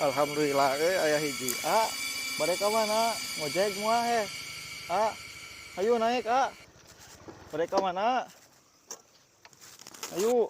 Alhamdulillah euy aya hiji. Ah, bade ka mana? Ngojek moal he. Ah, ayo naik ah. Bade ka mana? Ayo.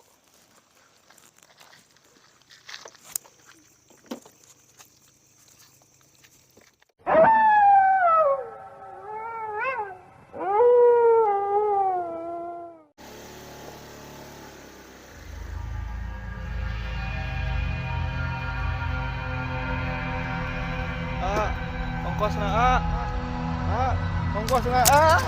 Ah, ongkosna ah. Ah, ongkosna ah.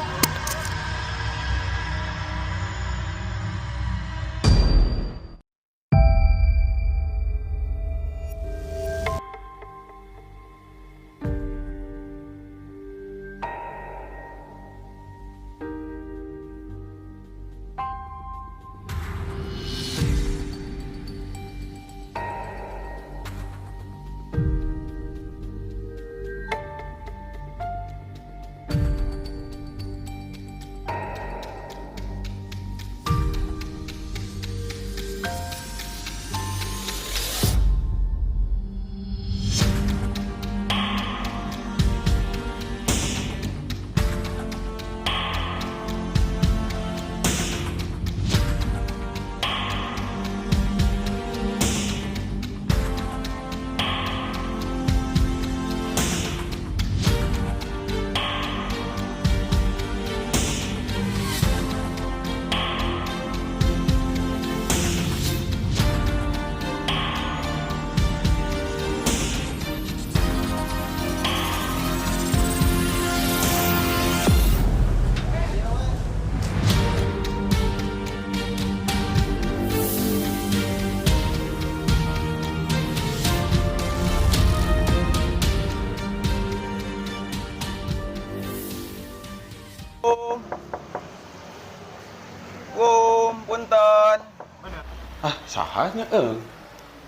Kum, punten. Ah, sahanya euy.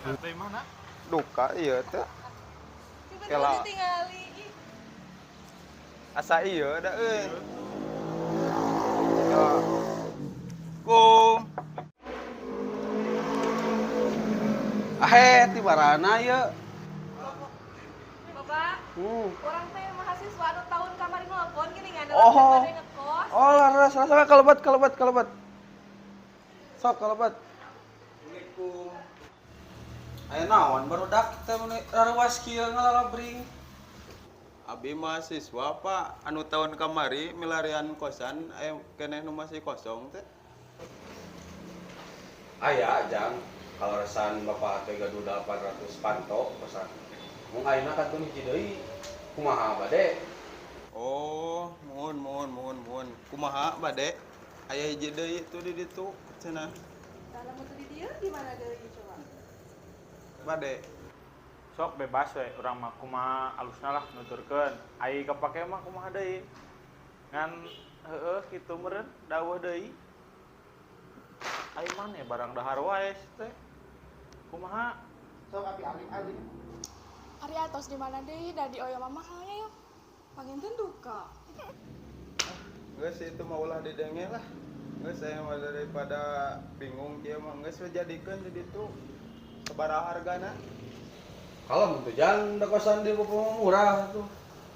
Dari mana? Duka ieu teh. Tiba-tiba Kela. ditinggali. Ih, Asa ieu da euy. Ya. Kum. Ahe, ti barana ieu. Bapak, orang teh mahasiswa anu tahun kamari nelpon gini nggak ada Oh. orang ngekos. Oh, laras, laras, kalebet, kalebet, kalebet. Sok kalebet. Assalamualaikum. Aya naon barudak teh mun raruas kieu ngalalabring. Abi mahasiswa Pak, anu tahun kamari milarian kosan aya keneh nu masih kosong teh. Aya jang kaleresan bapak teh gaduh 800 panto kosan. Mung ayeuna kantun hiji deui. Kumaha bade? Oh, mohon mohon mohon mohon. Kumaha bade? Aya hiji deui tuh di ditu cenah. Dalam waktu di dia gimana deui coba? Bade. Sok bebas we urang mah kumaha alusna lah nuturkeun. Ai kapake mah kumaha deui. Ngan heueuh kitu meureun daweuh deui. Ai maneh barang dahar wae teh. Kumaha? Sok abi alim-alim. Ari atos di mana deui da di oyo mah mahalnya yuk. Panginten duka. Geus itu mah ulah didenge lah. Geus saya mah daripada bingung kieu mah geus we jadikeun di ditu. Sabaraha hargana? Kalau mun teh jang da kosan di bapak mah murah tuh.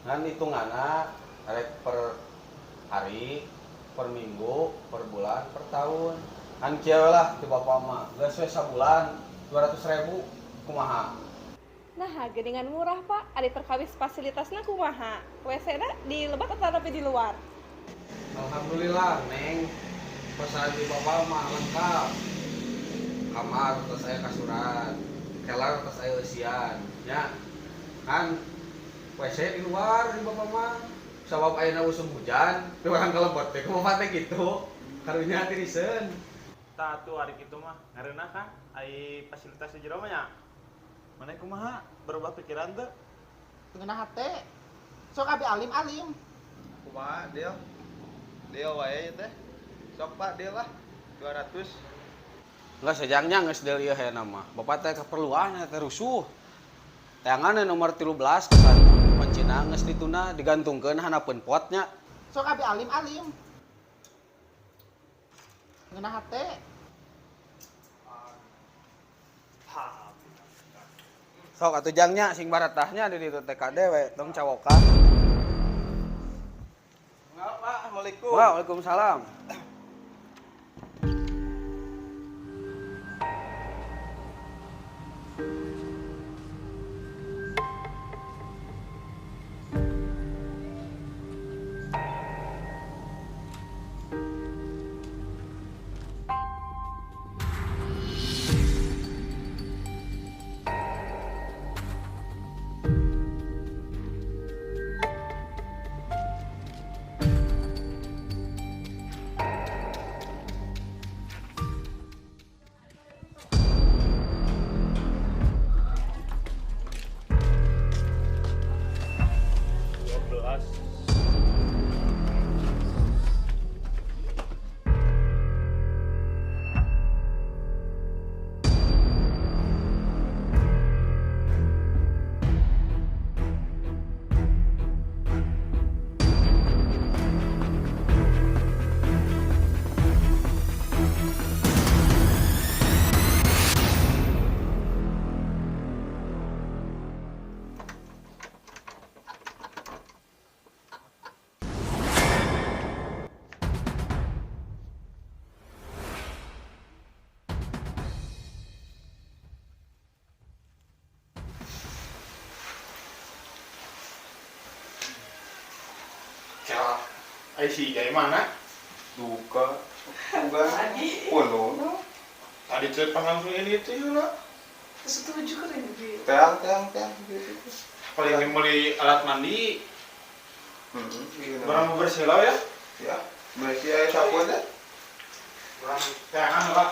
Ngan hitunganna rek per hari, per minggu, per bulan, per tahun. Ngan kieu lah ti bapak mah. Geus we sabulan 200.000 kumaha? Nah, geningan murah Pak. Ari perkawis fasilitasna kumaha? WC-na di lebet atau tapi di luar? Alhamdulillah, Neng. Kosan di bapak mah lengkap. Kamar terus aya kasuran, kelar terus aya eusian, nya. Kan WC di luar di bapak mah. Sabab ayeuna usum hujan, teu urang kalebet teh kumaha teh kitu. Karunya tiriseun. Tah atuh ari kitu mah ngareunah kan ai fasilitas di jero mah nya. Maneh kumaha? Berubah pikiran teu? Ngeunah hate. Sok abi alim-alim. Kumaha deal? Deal wae ieu teh. Sok Pak deal lah. 200. Enggak sejangnya geus deal ieu hayana mah. Bapak teh keperluan teh rusuh. Teangan nomor 13 kosan kuncina geus dituna digantungkeun handapeun potnya. Sok abi alim-alim. Ngeunah hate. Sok atuh jangnya sing baratahnya di ditu teh kade we tong cawokan. Enggak, Pak. Assalamualaikum. Waalaikumsalam. Ai si Jai mana? Duka. Bukan. Puno. Tadi cerita langsung ini itu ya lah. Setuju kan ini. Teang, teang, teang. Paling beli alat mandi. Barang bersih lah ya. Ya, bersih aja sabun deh. Barang teangan lah.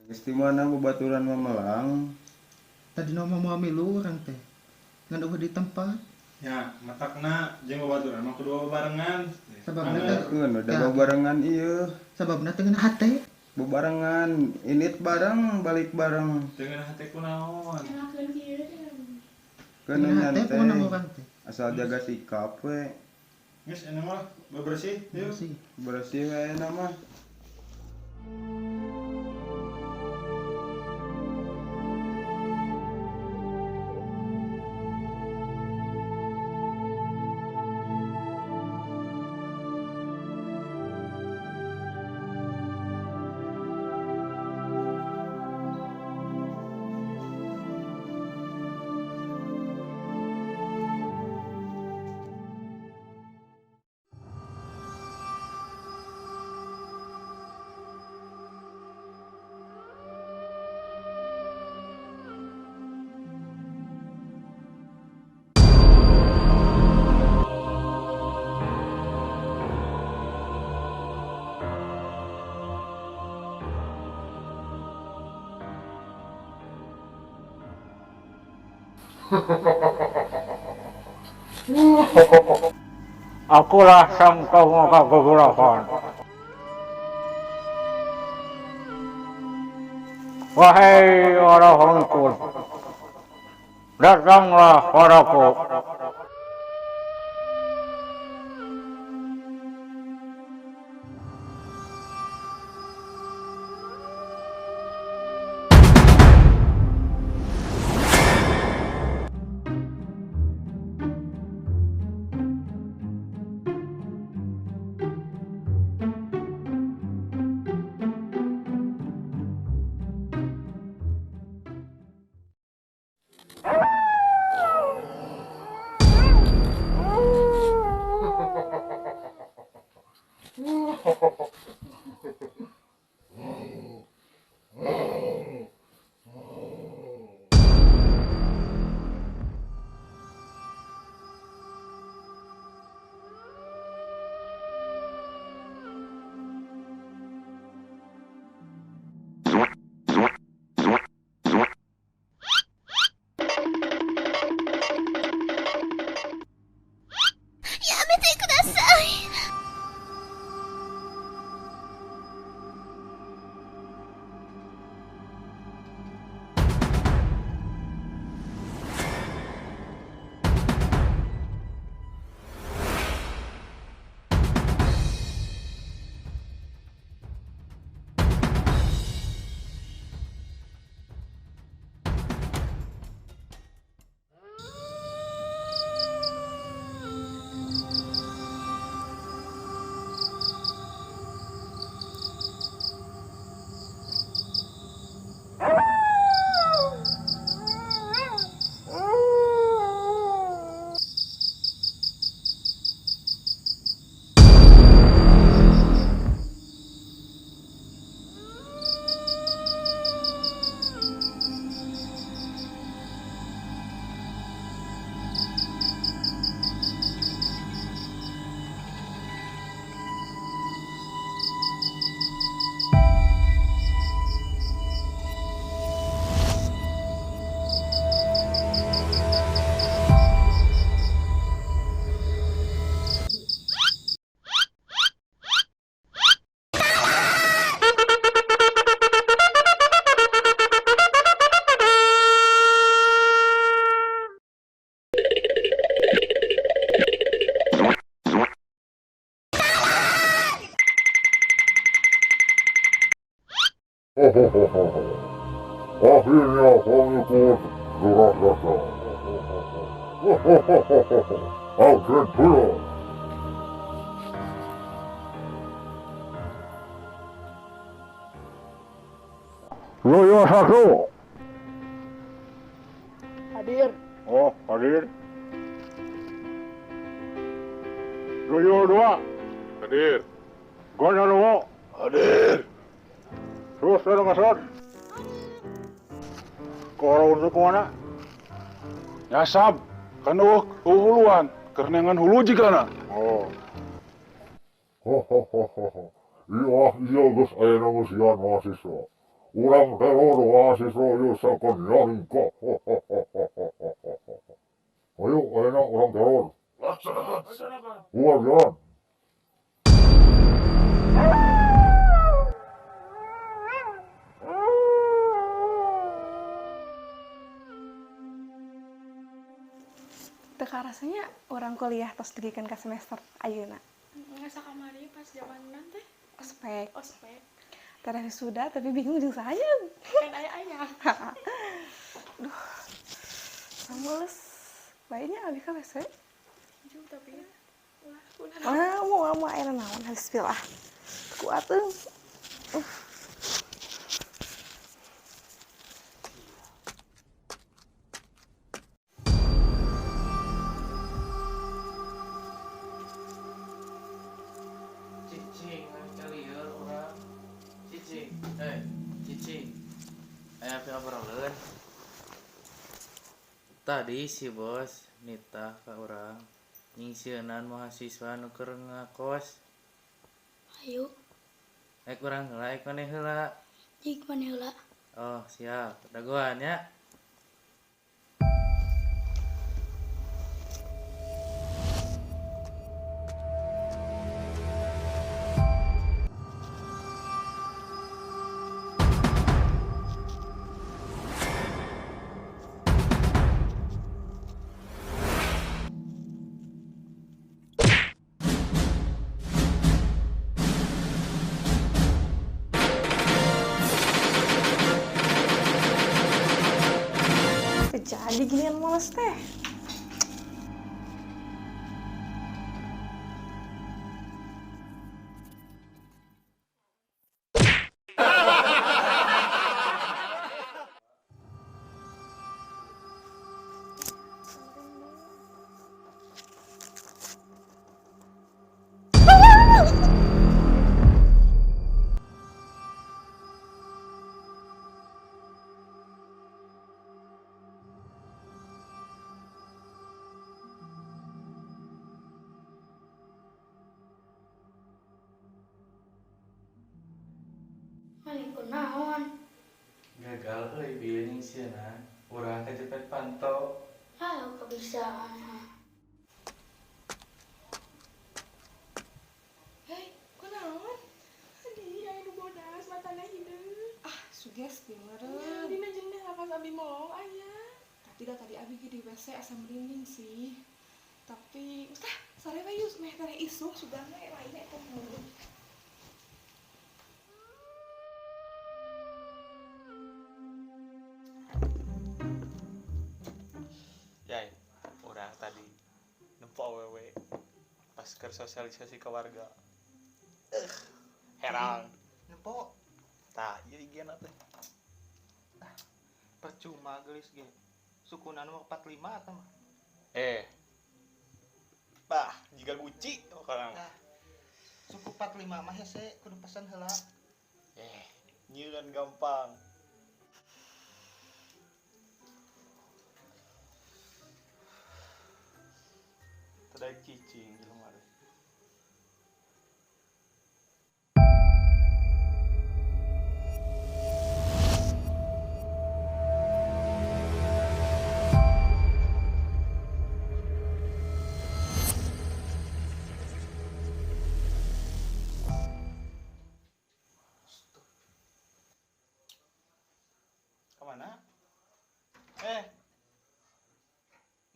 Geus di mana babaturan memelang? Tadi nama mau milu orang teh. Ngan eueuh di tempat. Ya, matakna jeung babaturan mah kudu barengan. Sababna teh udah babarengan ieu. Sababna teh ngeun hate. Babarengan, init bareng, balik bareng. Teu ngeun hate kunaon? Enakeun kieu teh. Keun hate kunaon urang teh. Asal jaga sikap we. Geus enak mah bebersih, yuk. Bersih we enak mah. Akulah sang penguasa kegelapan. Wahai orang pengikut, datanglah padaku. Akhirnya pengikut sudah datang. Absen pula. Loyo 1. Hadir. Oh, hadir. Loyo 2. Hadir. Gondoruo. Hadir. Terus ada ngesot. Kalau untuk kemana? Nyasab, kan huluan, kerenangan hulu juga na. Oh. Iya, iya geus aya nangeusian mahasiswa. Urang teror mahasiswa ieu sakan nyangka. Ayo, ayeuna urang teror. Laksanakan. Bubar jalan. Teka rasanya orang kuliah tos dugikeun ka semester ayeuna. Ngasa kamari pas zaman teh ospek. Ospek. Tara sudah tapi bingung jeung saha. Kan aya-aya. Duh. Mules. Baiknya abi ka WC. Jung tapi ulah ulah. Ah, mau aya naon habis pil ah. Kuat euy. Cicing, kalian orang. Cicing, cicing. Piobrolin. Tadi si bos nitah ka urang nyingsieunan mahasiswa nu keur ngakos. Ayo. Ek urang heula, ek maneh heula. Jig maneh heula. Oh, siap. Dagoan ya. Jadi ginian males teh. Naon? Gagal euy bieu nyingsieunan. Urang kajepet panto. Hayo kabisaan. Hei, kunaon? Adi aya nu bodas matana hideung. Ah, sugesti meureun. Dina jendela pas abi melong aya. Tapi dah tadi abi ge di WC asa merinding sih. Tapi, ustah, sare we yuk meh teh isuk sugan we lainnya eta meureun. Yai, orang tadi nempo awewe pas keur sosialisasi ke warga. Herang. Nempo. Tah, ieu IG-na teh. Ah, percuma geus ge. Sukuna nu 45 eta mah. Bah, jiga guci pokona mah. Tah. Suku 45 mah hese kudu pesen heula. Nyieun gampang. Tadi cicing di lemari. Kemana?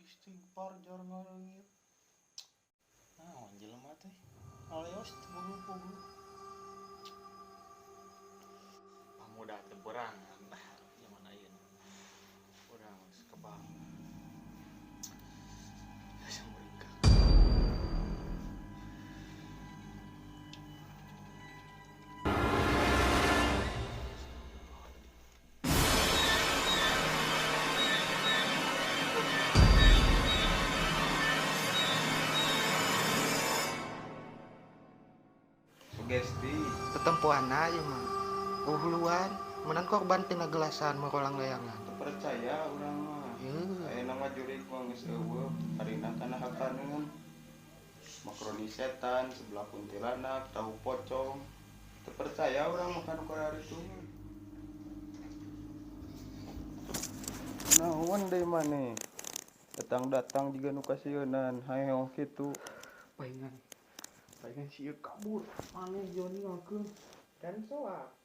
Istighfar jar ngaleungit. Naon jelema teh? Ngaleos teu puguh-puguh. Pamuda teu berangan. Zaman ayeuna. Urang geus kebal. Asa muringkak. Sugesti. Tetempoana ieu mah. Uhuluan, menang korban tina gelasan merolang layangan. Teu percaya urang mah. Ayeuna mah jurig mah geus eueuh, harina kana hakaneun. Makroni setan, sebelah kuntilanak, tahu pocong. Teu percaya urang mah kana kitu mah. Naon deui maneh? Datang-datang jiga nu kasieunan, haeoh kitu. Paingan. Paingan si ieu kabur, maneh Joni ngakeun. Kan soak.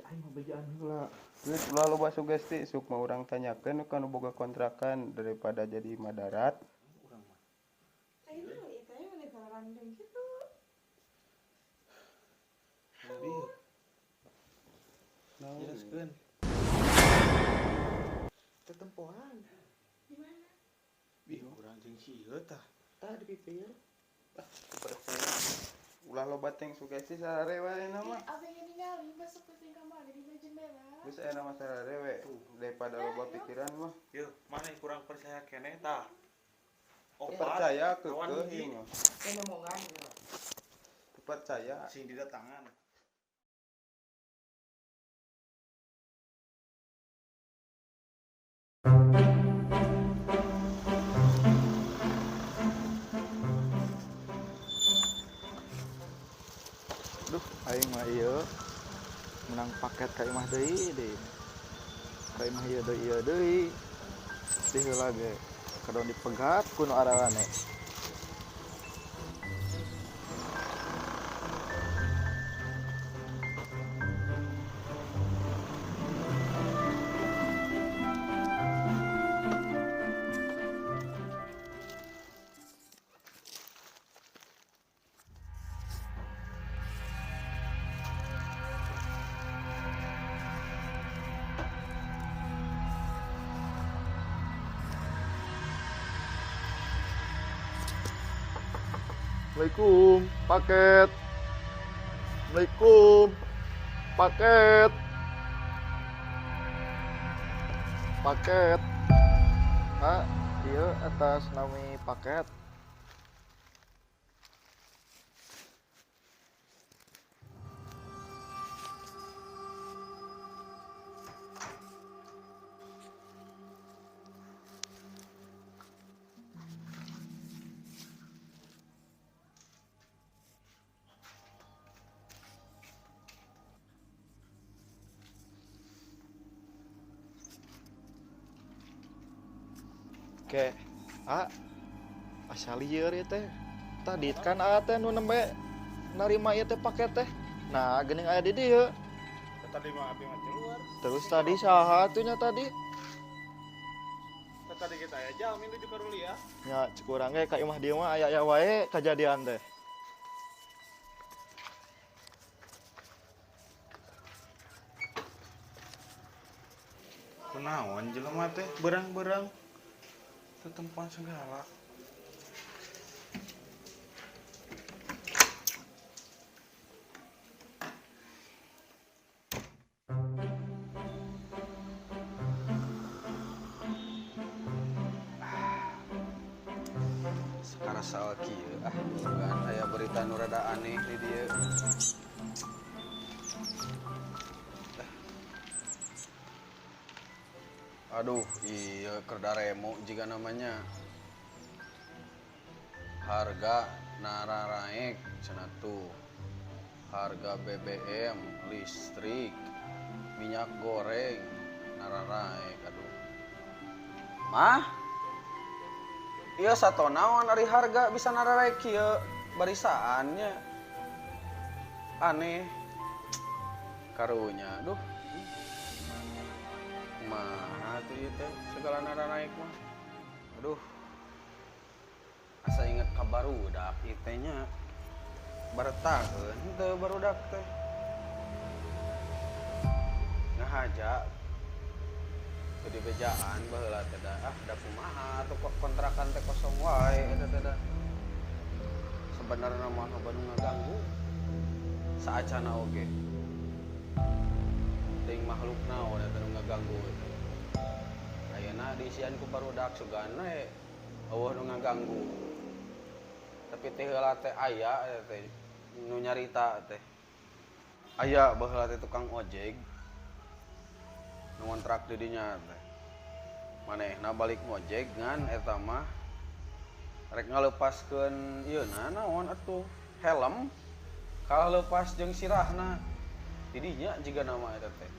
Aing mah bejaan heula. Geus ulah loba sugesti, sok mah urang tanyakeun ka nu boga kontrakan daripada jadi madarat. Urang mah. Ayeuna ieu teh meni random kitu. Bieu. Jelaskeun. Tetempoan. Di mana? Bih, urang jeung si ieu tah. Tah di pipir. Percaya. Ulah loba teng sugesti sarare we ayeuna mah. Abi ge ningali masuk penting kamari dina jendela. Geus ayeuna mah sarare we daripada loba pikiran mah. Yeuh, maneh kurang percaya keneh tah. Teu percaya keukeuh ieu mah. Eh ngomongan ieu. Teu percaya. Sing didatangan. Duh, aing mah ieu menang paket ka imah deui deui. Ka imah ieu deui ieu deui. Di heula ge kadon dipegat ku nu ararane. Assalamualaikum, paket. Assalamualaikum, paket. Paket. Ah, iya atas nami paket. Oke, a asa lieur ieu teh. Tadi kan a teh nu nembe narima ieu teh paket teh. Nah, geuning aya di dieu. Tadi mah abi mah keluar. Terus tadi saha atuh nya tadi? Tadi kita aya jalmi nuju ka Rulia. Nya cek urang ge ka imah dieu mah aya-aya wae kajadian teh. Kunaon jelema teh berang-berang tetempoan segala. Sekarang soal kieu ah, sugan aya berita nu rada aneh di dieu. Aduh, iya kerdaremo jika namanya. Harga nararaek cenah tuh. Harga BBM, listrik, minyak goreng nararaek aduh. Mah? Iya sato naon ari harga bisa nararaek kieu barisaannya. Aneh. Karunya, aduh. Kumaha tuh ieu teh segala nararaek mah. Aduh. Asa inget ka barudak ieu teh nya. Baretakeun teu barudak teh. Sengaja teu dibejaan baheula teh da. Ah, da kumaha atuh kok kontrakan teh kosong wae eta teh da. Sebenarnya mah loba nu ngaganggu. Saacana oge. Teuing makhluk naon eta nu ngaganggu eta. Ayeuna diisian ku barudak sugan we eueuh nu ngaganggu. Tapi teh heula teh aya eta teh nu nyarita teh. Aya baheula teh tukang ojek nu ngontrak di dinya teh. Manehna balik ngojek ngan eta mah rek ngalepaskeun ieuna naon atuh helm kalah leupas jeung sirahna. Di dinya jiga nama eta teh.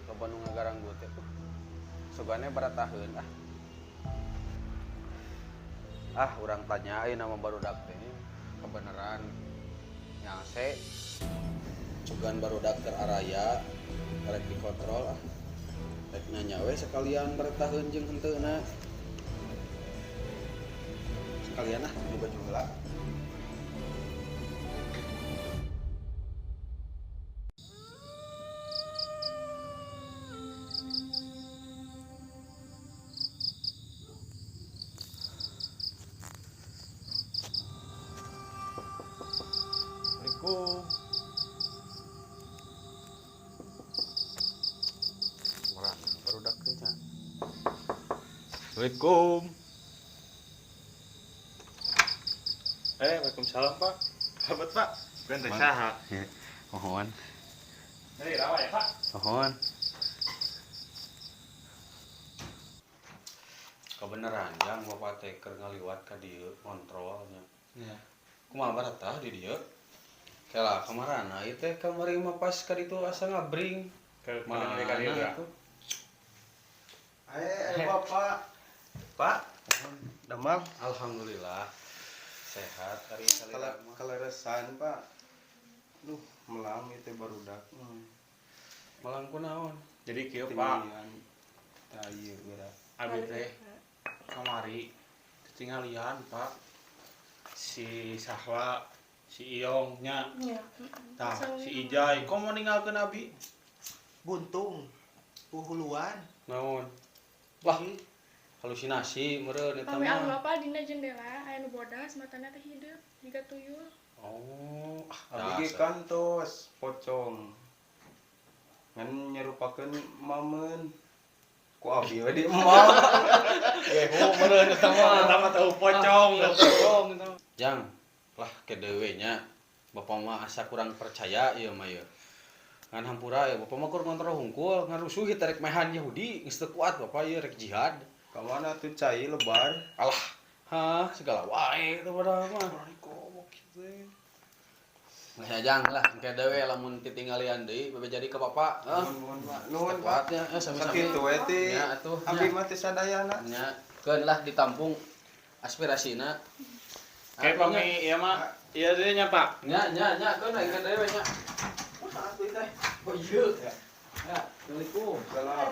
Loba nu ngagaranggu teh. Sugane barataheun ah. Ah, urang tanyain sama barudak teh kebenaran nyase. Sugan barudak keur araya rek dikontrol ah. Rek nanya we sekalian barataheun jeung henteuna. Sekalian ah nu baju heula. Assalamualaikum. Murah barudak teh nya. Assalamualaikum. Waalaikumsalam, Pak. Kabar, Pak? Bukan teh saha. Mohon. Dari rawa ya, Pak? Mohon. Kebenaran jang bapak teh keur ngaliwat ka dieu ngontrol nya. Nya. Kumaha baratah di dieu? Kela kamarana ieu teh kamari mah pas ka ditu asa ngabring. Ke Mana ka dieu atuh? Bapak. Pak, damang. Alhamdulillah. Sehat ari salira mah. Kaleresan, Pak. Duh, melang ieu teh barudak. Melang kunaon? Jadi kieu, Pak. Tah ieu geura. Abi teh kamari ketinggalian, Pak. Si Sahwa, si Iyong nya. Nya. Tah, si Ijai komo ninggalkeun abi? Buntung. Puhuluan. Naon? Wah, halusinasi meureun eta Pami anu mah. apa dina jendela aya nu bodas matana teh hideung jiga tuyul. Oh, ah Abi ge dasar. kantos pocong. Ngan nyerupakeun mamen. Ku abi we di emak. Gehu meureun eta mah. Eta mah tahu pocong. Ah, pocong eta mah. Jang, lah kedewe nya. Bapak mah asa kurang percaya ieu mah ieu. Ngan hampura ya, bapak mah kur ngontrol hungkul, ngarusuh ieu rek mehan Yahudi, geus teu kuat bapak ieu rek jihad. Ka mana tuh cai lebar? Alah, hah, segala wae eta padahal mah. Nah, ya jang lah, engke dewe lamun titinggalian deui bebe jadi ka bapak. Heuh. Nuhun, Pak. Nuhun, Pak. Kuatnya, sami-sami. Sakitu we ti. Nya atuh. Abi mah teh sadayana. Nya, keun lah ditampung aspirasina. Kayak pami ieu mah, ieu deui nya, Pak. Nya, nya, nya, keun lah engke dewe nya. Wah, atuh teh. Oh iya. Ya, Assalamualaikum. Salam.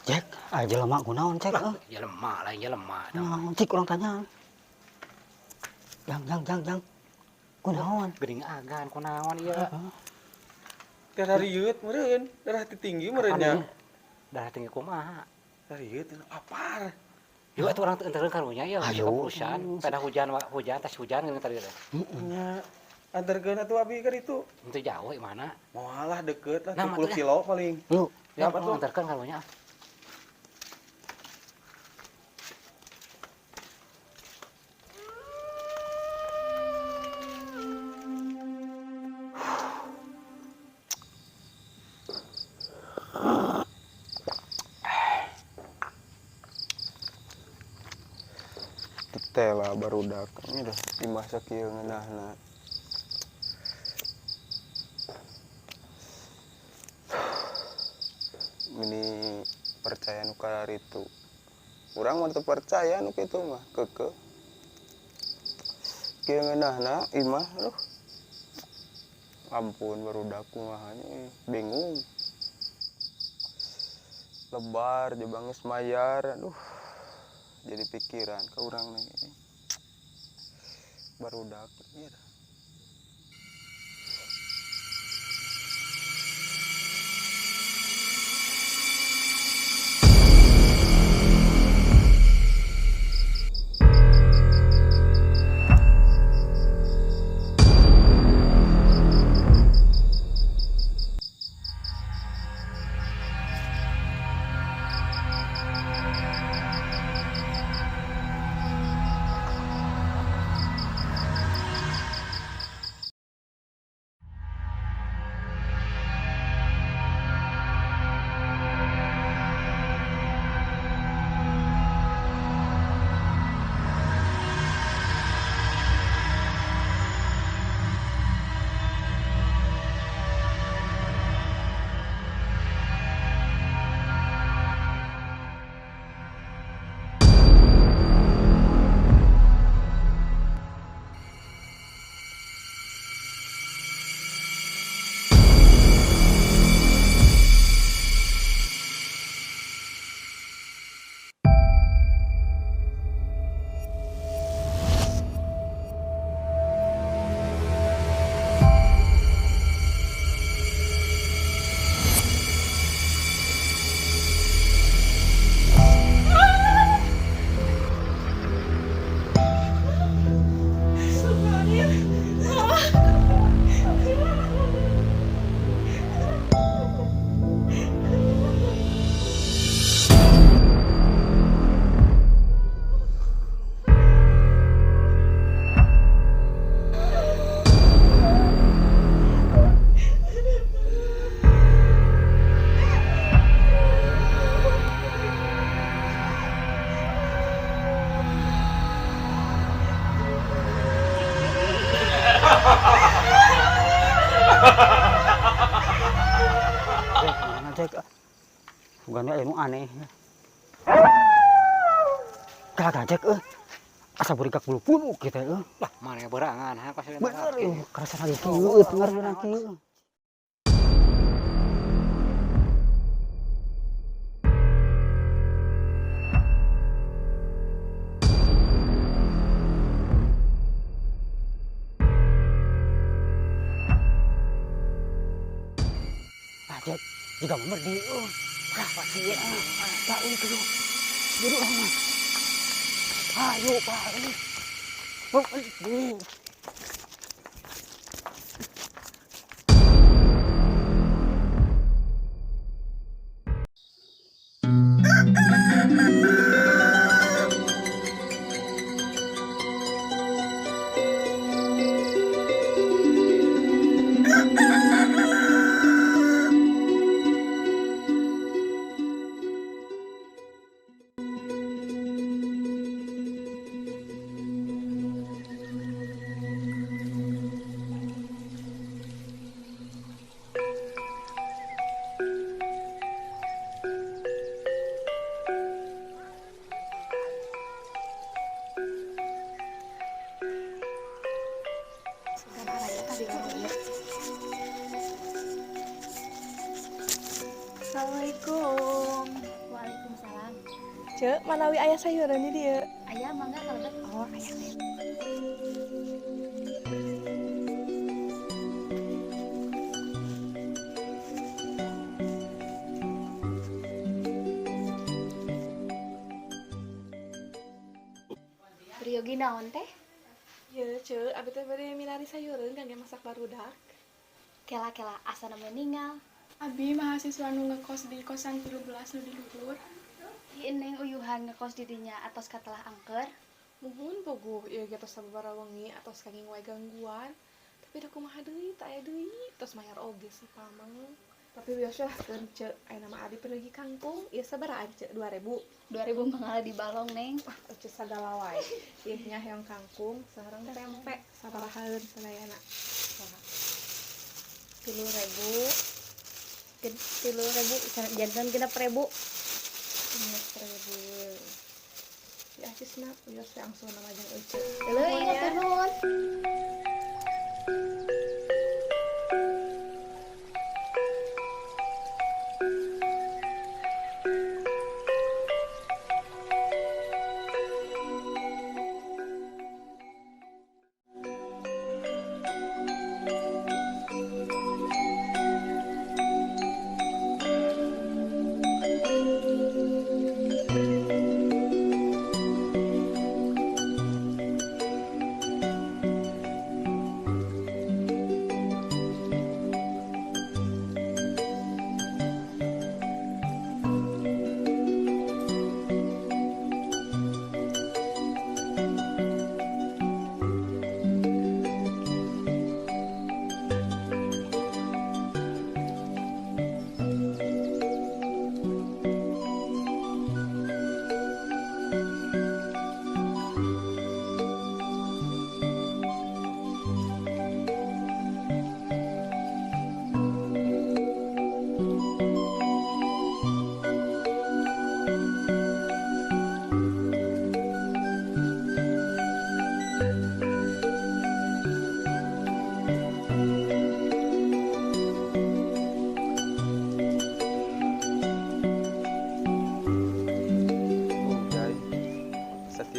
Cek, ah jelema kunaon cek euy. Jelema lain jelema. Naon cik urang tanya. Jang jang jang jang. Kunaon? Geuning agan kunaon ieu. Darah rieut meureun, darah teu tinggi meureun nya. Darah tinggi kumaha? Darah rieut apar. Yuk atuh urang teu entereun karunya ieu. Ayo. Hujan, pada hujan hujan tas hujan geuning tadi teh. Nya anterkeun atuh abi ka ditu. Henteu jauh ieu mana? Moal lah deket lah Nah, 70 kilo paling. Yuk. Ya apa tuh? Anterkeun karunya. Tetela barudak ini dah imah sakieu ngeunahna. Meni percaya nu kararitu. Urang mah teu percaya nu kitu mah keukeuh. Kieu ngeunahna imah aduh. Ampun barudak kumaha nya bingung. Lebar jebang geus mayar aduh. Jadi pikiran ke urang nih. Barudak ieu dah. Bukannya ilmu aneh. Kagak cek asa burigak bulu punuk gitu euy. Lah mana berangan ha pas bener euy kerasa lagi kieu ngaranna kieu. Ah cek jika merdi euy. Berapa sih ya? Pak ini tuh. Duduk lama. Ayo Pak ini. Oh, ini. Assalamualaikum. Waalaikumsalam. Cek, manawi ayah sayuran di dieu. Ayah mangga kalebet. Oh, ayah. Priyogi naon teh? Ye, Cek, abi teh bade milari sayuran kangge masak barudak. Kela-kela asa na meninggal. Abi mahasiswa nu ngekos di kosan 13 nu di luhur. Ieu neng uyuhan ngekos di dinya atos katelah angker. Muhun bogoh ieu ge tos sababaraha wengi atos kenging wae gangguan. Tapi da kumaha deui teu aya deui tos mayar oge si pamang. Tapi biasa lah keun ce, aya nama abi pergi kangkung, ieu sabaraha ce? 2000. 2000 mangala di balong, Neng. Ah, ece sagala wae. Ieu nya hoyong kangkung sareng tempe sabarahaeun sadayana. 3.000. 3.000 janten 6.000. 6.000. Ya acisna wios we langsung nama jeung ece. Leuh, iya teh nuhun.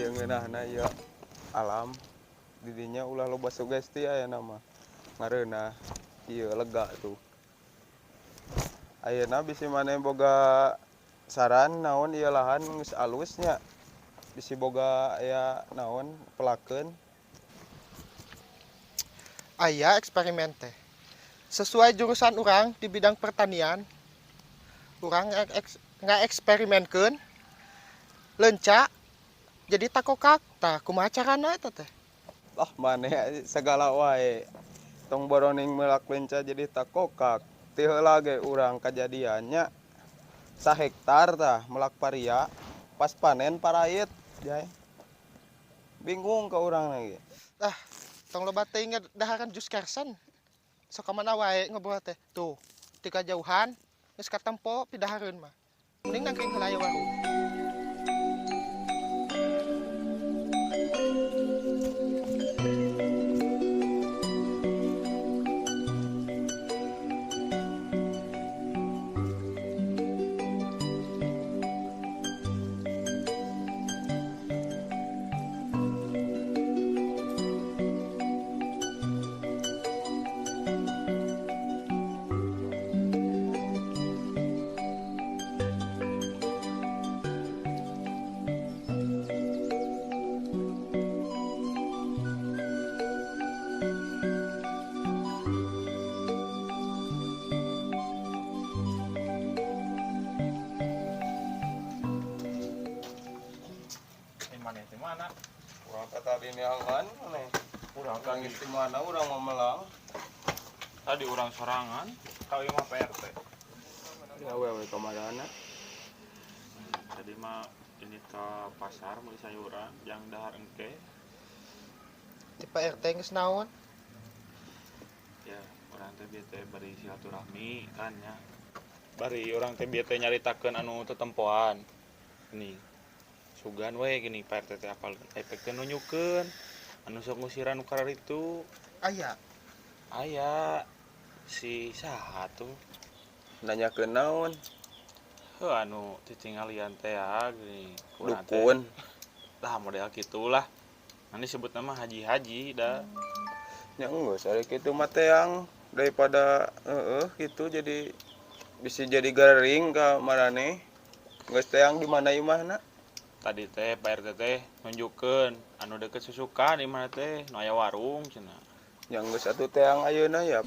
Ngeunahna ieu alam didinya ulah loba sugesti aya nama ngareunah ieu lega tuh. Ayeuna bisi maneh boga saran naon ieu lahan geus alus nya, bisi boga aya naon pelakeun. Aya eksperimen teh sesuai jurusan urang di bidang pertanian, urang ngaeksperimenkeun leunca jadi takokak. Tah kumaha carana eta teh? Ah maneh segala wae, tong boroning melak leunca jadi takokak. Ti heula ge urang kajadiannya sahektar tah melak paria, pas panen parait jai. Bingung ka urang lagi. Ah tong loba teuing daharan jus kersen. Sok ka mana wae ngobrol teh. Tuh ti kajauhan geus katempo pidahareun mah. Mending nangkring heula aya warung. Mana? Urang kata tadi neangan maneh. Urang geus di mana urang mau melang. Tadi urang sorangan, ka ieu mah PRT. Ya awewe ka marana. Tadi mah ini ke pasar meuli sayuran jang dahar engke. Ti Pak RT geus naon? Ya, urang teh bieu teh bari silaturahmi kan nya. Bari urang teh bieu teh nyaritakeun anu tetempoan. Nih. Sugan we gini Pak RT teh apal efek teh nunjukeun anu sok ngusiran nu kararitu. Aya. Aya si saha tuh nanyakeun naon? Heuh anu titinggalian teh ya gini. Dukun. Lah model kitulah. Nanti sebut nama haji-haji dah. Ya geus ari kitu mah teang daripada heeh kitu jadi bisa jadi garing ka marane. Geus teang di mana imahna? Tadi teh Pak RT teh nunjukeun anu deket susukan di mana teh nu aya warung cenah. Yang geus atuh teang ayeuna ya.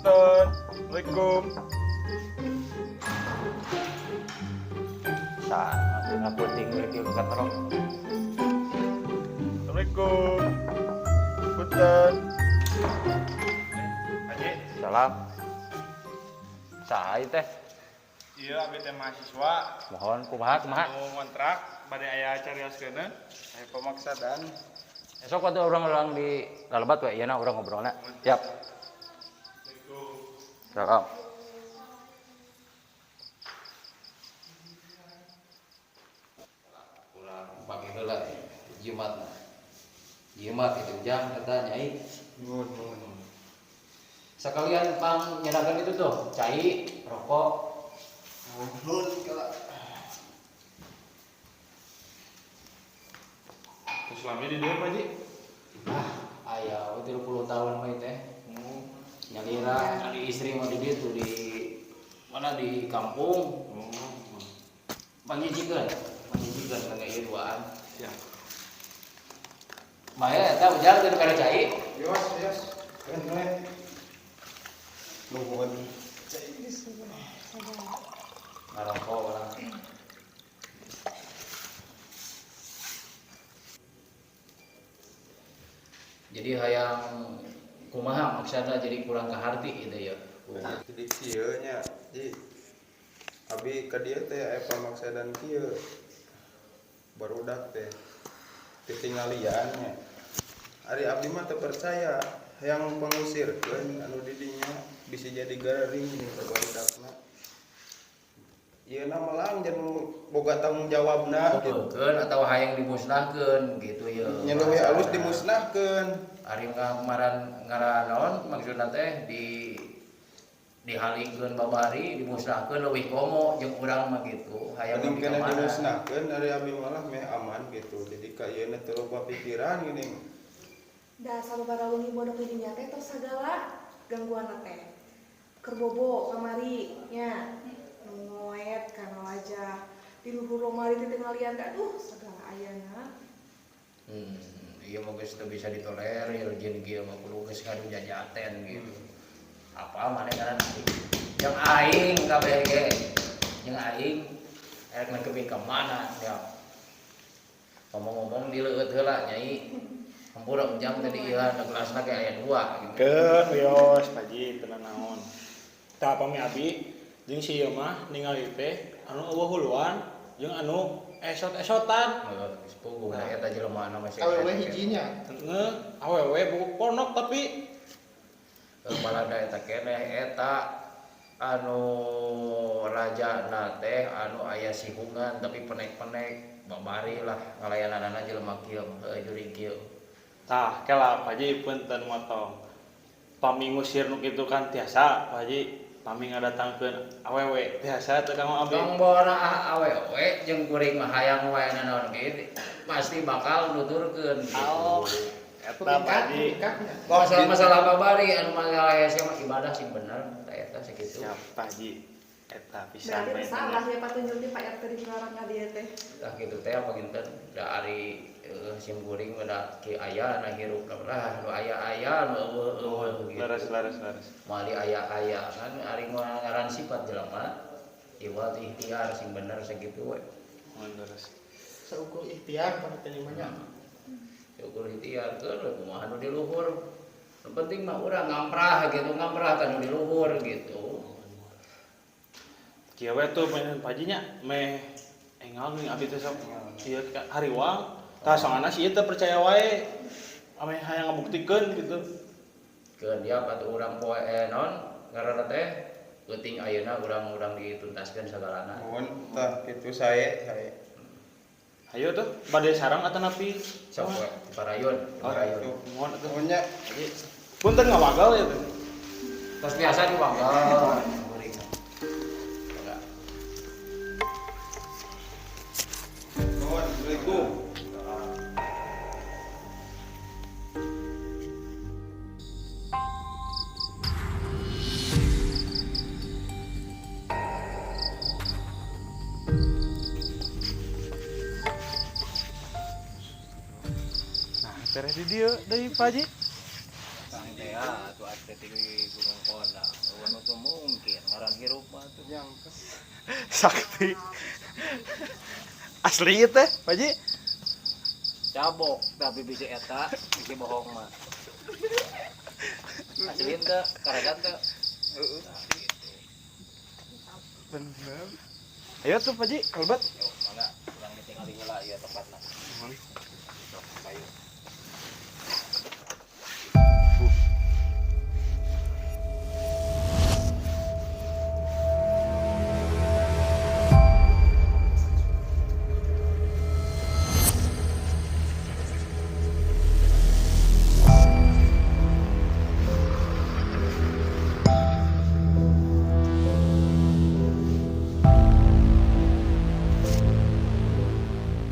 Punten. Assalamualaikum. Sa, tengah puting lagi katrok. Assalamualaikum. Punten. Haji. Salam. Saha teh? Iya, abi teh mahasiswa. Mohon kumaha kumaha? Mau ngontrak bade aya carioskeun. Aya pamaksadan. Esok waktu orang-orang di lalebat we ieuna urang ngobrolna. Siap. Salam. Urang pagi heula jimatna. Jimat itu jam kata nyai. Nuhun nuhun. Sekalian pang nyadakan itu tuh, cai, rokok. Nuhun kala. Terus lami di dieu Pak Ji? Ah, aya we 30 tahun mah teh. Nyalira ari istri mah di dieu tuh di mana di kampung. Pangijikeun, pangijikeun ka ieu duaan. Siap. Maya eta ujang teu kana cai. Yos, yos. Keun we. Nuhun. Ngarokok urang. Jadi hayang kumaha maksudna jadi kurang kaharti gitu ya. Jadi kieu nya, Ji. Abi ka dieu teh aya pamaksadan kieu. Barudak teh titinggalian nya. Ari abdi mah teu percaya hayang pangusirkeun anu di dinya bisa jadi garing nih ka barudakna. Ieu na melang jeung boga tanggung jawabna gitu. Keun atau hayang dimusnahkeun gitu ya. Nya leuwih alus dimusnahkeun. Ari ngamaran ngaranon maksudna teh di dihalingkeun babari dimusnahkeun leuwih komo jeung urang mah gitu. Hayang Mending kena dimusnahkeun ari abdi malah meh aman gitu. Jadi ka ieu teh loba pikiran geuning. Da sababaraha wengi bodoh di dinya teh tos sagala gangguanna teh. Keur bobo kamari nya. Ngoet kana wajah di luhur lomari teh tingalian teh aduh sagala ayana. Ieu mah geus teu bisa ditolerir jeung kieu mah kudu geus ngadu jajaten gitu. Apa maneh ngaran aing? Jeung aing kabeh ge. Jeung aing erek nekepi ka mana ya. Ngomong-ngomong dileueut heula nyai. Hampura ujang tadi ieu da gelasna ge aya 2 gitu. Keun wios Pak Ji teu naon. Tah pami abi jeung si ieu mah ningali teh anu eueuh huluan jeung anu esot-esotan. Heeh, geus puguh da eta jelema mah masih awewe hijinya. Heeh, awewe buku ponok tapi balada eta keneh eta anu rajana teh anu aya sihungan tapi penek-penek babari lah ngalayananana jelema kieu heueuh jurig kieu. Tah, kela Pak Haji punten motong. Pami ngusir nu kitu kan tiasa Pak Haji, pami ngadatangkeun awewe tiasa teu kanggo abdi. Tong bora awewe jeung kuring mah hayang wae nanaon ge pasti bakal nuturkeun gitu. Oh, eta Pak Haji. Masalah-masalah babari anu masalah hese mah ibadah sing bener tah eta sakitu. Siap Pak Haji. Eta pisan Berarti salah ya patunjuk teh Pak RT di larang ka dieu teh. Tah kitu teh panginten da ari sim kuring mah da ki aya na hirup lah nu aya-aya nu eueuh-eueuh gitu. Leres leres leres. Moal di aya-aya kan ari ngaran sifat jelema iwal ikhtiar sing bener sakitu we. Mun leres. Saukur ikhtiar panginten mah nya. Saukur ikhtiar keun kumaha nu di luhur. Nu penting mah urang ngamprah gitu, ngamprah ka nu di luhur gitu. Kieu we tuh main Pak Haji nya meh engal nih abdi teh sok ieu hariwang. Tah soalna si ieu teh percaya wae ame hayang ngabuktikeun gitu. Keun dia patuh urang poe naon ngaranna teh peuting ayeuna urang-urang dituntaskeun sagalana. Nuhun tah kitu sae sae. Hayu tuh bade sarang atanapi sok we parayun, parayun. Nuhun atuh. Nuhun nya. Punten ngawagal ya teh. Tos biasa diwagal. Nuhun, Assalamualaikum. Tereh di dieu deui Pak Haji. Tang teh atuh ate ti Gunung Kondang. Sakti. Asli ieu teh, Pak Ji. Cabok tapi bisa eta, bisa bohong mah. Asli teu, karagan teu. Heeh. Bener. Ayo tuh Pak Ji, kalbat. Yo, mangga urang ditingali heula ieu tempatna. Sok, ayo.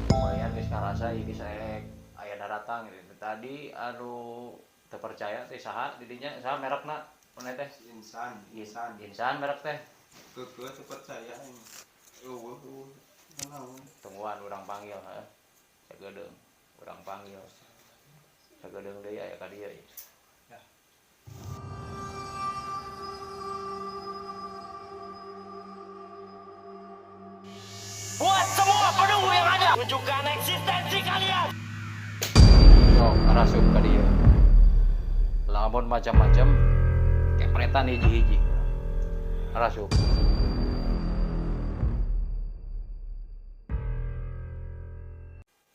Lumayan geus karasa ieu geus aya daratang gitu. Tadi anu teu percaya teh saha di dinya, saha merekna maneh teh? Insan, insan. Insan merek teh. Keukeuh teu percaya aing. Eueuh eueuh. Naon? Tungguan urang panggil heuh. Sagedeung urang panggil. Sagedeung deui aya ka dieu ieu. Buat semua penunggu yang ada, tunjukkan eksistensi kalian. Sok arasup ka dieu. Lamun macam-macam kepretan hiji-hiji. Arasup.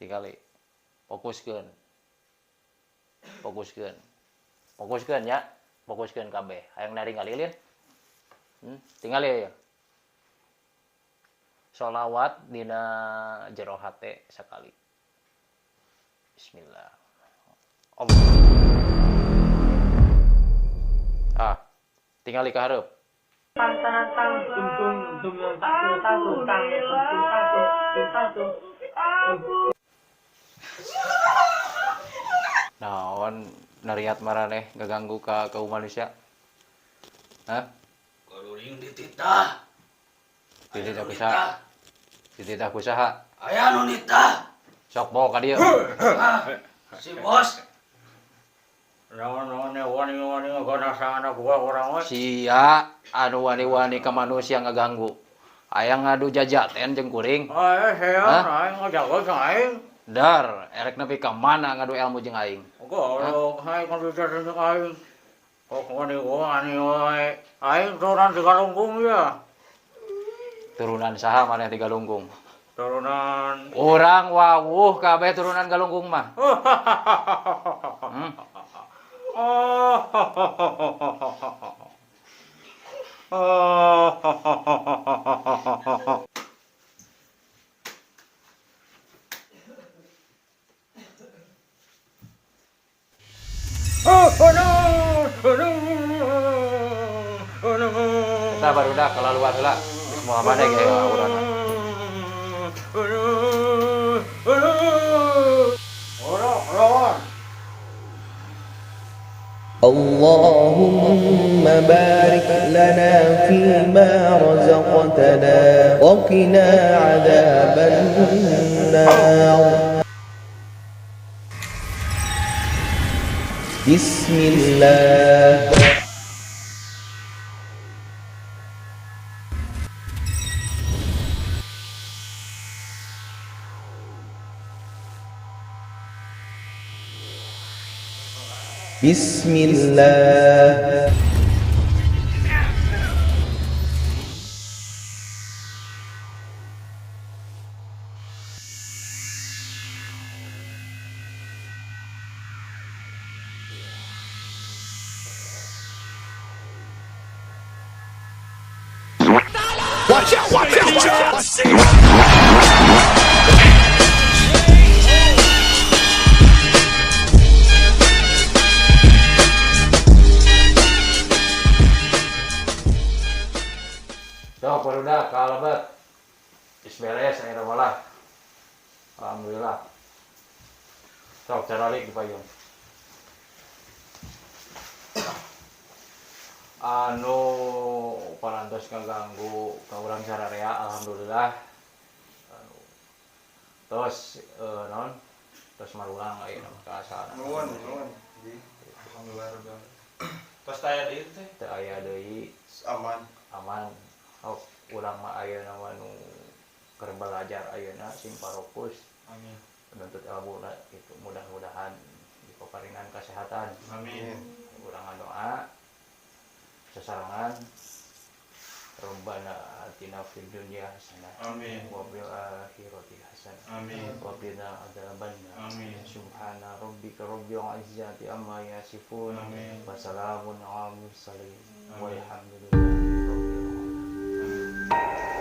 Tingali. Fokuskeun. Fokuskeun. Fokuskeun ya. Fokuskeun kabeh. Hayang naring ngalilin. Tingali ya. Sholawat dina jero hate sakali. Bismillah. Allah. Ah, tingali ka hareup. Naon nariat maraneh ngaganggu ka kaum manusia? Hah? Kaluring dititah. Dititah ku saha? Dititah ku saha? Aya nu nitah. Sok bawa ka dieu. Si bos. Naon-naon wani-wani ngaganasa anak gua urang we. Sia anu wani-wani ka manusia ngaganggu. Aya ngadu jajaten jeung kuring. Sia aing ngajago jeung aing. Dar, erek nepi ka mana ngadu ilmu jeung aing? Goblok, aing ngadu jajaten jeung aing. Kok wani-wani wae. Aing turunan Tigalungkung ya. Turunan saha maneh Tigalungkung? Turunan urang wawuh kabeh turunan Galungkung mah. Eta barudak kalaluan heula. Geus moal maneh ge urang. اللهم بارك لنا فيما رزقتنا وقنا عذاب النار. بسم الله. بسم الله. Watch out, watch out, watch out. Sok barudak kalebet. Geus beres ayeuna malah. Alhamdulillah. Sok caralik di payung. Anu parantos ngaganggu ka urang sararea alhamdulillah. Anu tos naon? Tos marulang ayeuna mah ka asalna. Nuhun, nuhun. Alhamdulillah. Tos aya deui teh? Teu aya deui. Aman. Aman. Oh, Urang mah ayeuna mah nu keur belajar ayeuna sing parokus. Amin. Menuntut ilmu lah gitu, mudah-mudahan dipaparinan kesehatan. Amin. Urang doa sasarangan Rabbana atina fid dunya hasanah. Amin. Wa fil akhirati hasanah. Amin. Wa qina adzabannar. Amin. Subhana rabbika rabbil izzati amma yasifun. Amin. Wa salamun alal mursalin. Amin. Walhamdulillahi rabbil alamin.